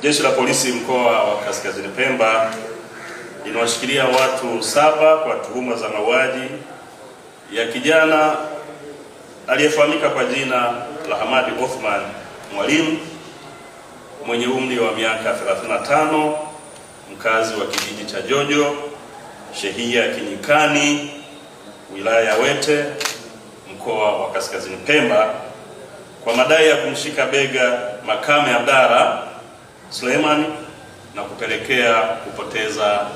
Jeshi la Polisi mkoa wa Kaskazini Pemba linawashikilia watu 7 kwa tuhuma za mauaji ya kijana aliyefahamika kwa jina la Hamadi Othman Mwalimu mwenye umri wa miaka 35, mkazi wa kijiji cha Jojo, shehia Kinyikani, wilaya ya Wete, mkoa wa Kaskazini Pemba, kwa madai ya kumshika bega Makame Abdalla Suleiman na kupelekea kupoteza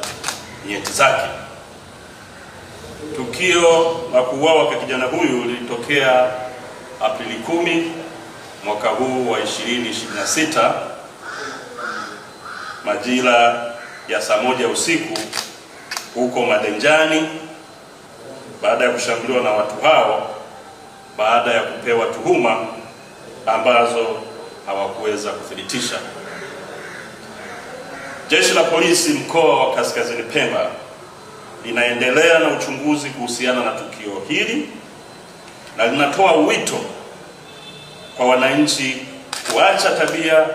nyeti zake. Tukio la kuuawa kwa kijana huyu lilitokea Aprili 10 mwaka huu wa 2026 majira ya saa 1 usiku huko Madenjani, baada ya kushambuliwa na watu hao baada ya kupewa tuhuma ambazo hawakuweza kuthibitisha. Jeshi la Polisi mkoa wa Kaskazini Pemba linaendelea na uchunguzi kuhusiana na tukio hili na linatoa wito kwa wananchi kuacha tabia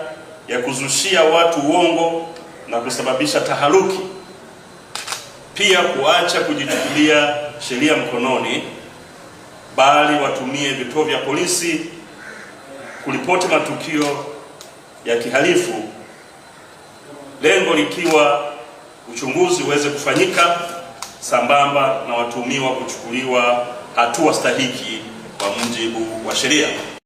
ya kuzushia watu uongo na kusababisha taharuki, pia kuacha kujichukulia sheria mkononi, bali watumie vituo vya polisi kuripoti matukio ya kihalifu, lengo likiwa uchunguzi uweze kufanyika sambamba na watuhumiwa kuchukuliwa hatua stahiki kwa mujibu wa sheria.